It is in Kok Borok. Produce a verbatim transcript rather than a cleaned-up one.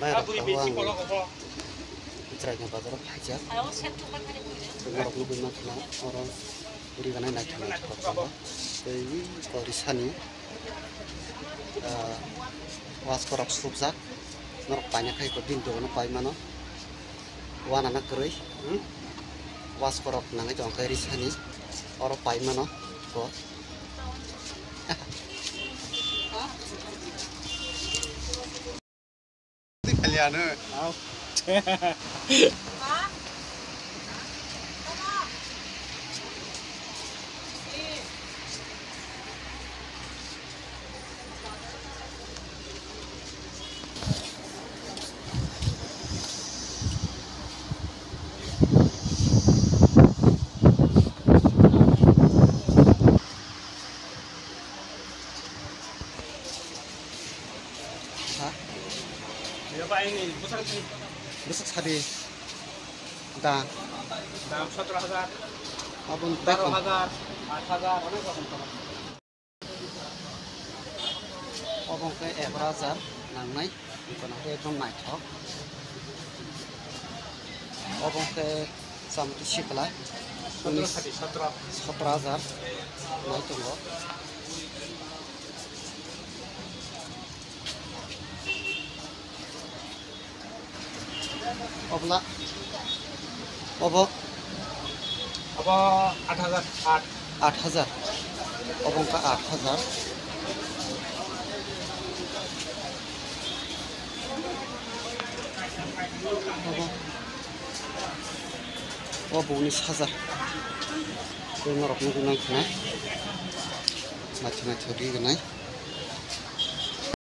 Bairok tabuk ang Chwraini bazaro phaijak. Norok nugwi mankha oro riganai naithok naithok tongo. Tei korisani, ah, wasko rok supjak. Norok paina khai ko bini dogano pai mano. Wanana kwrwi, hmm? Wasko rok nangwi tongkha risani. Oro pai mano ko. Di kaliano. Ha? Bwsak sadi. Da. Dam sotro hajar. Aboni baro hajar, aat hajar, onek rokom tongo. Obo hwnkhe egaroh hajar nangnai, ekdom naithok. Obo hwnkhe chamti sikla, sotro sadi, sotro. Sotro hajar nai tongo. Obla. Obo. Obo aat hajar, aat. Aat hajar. Obo wngkha aat hajar. Obo. Obo unis hajar. Tei norok nugwi mankha na. Naithok naithok ri gwnai.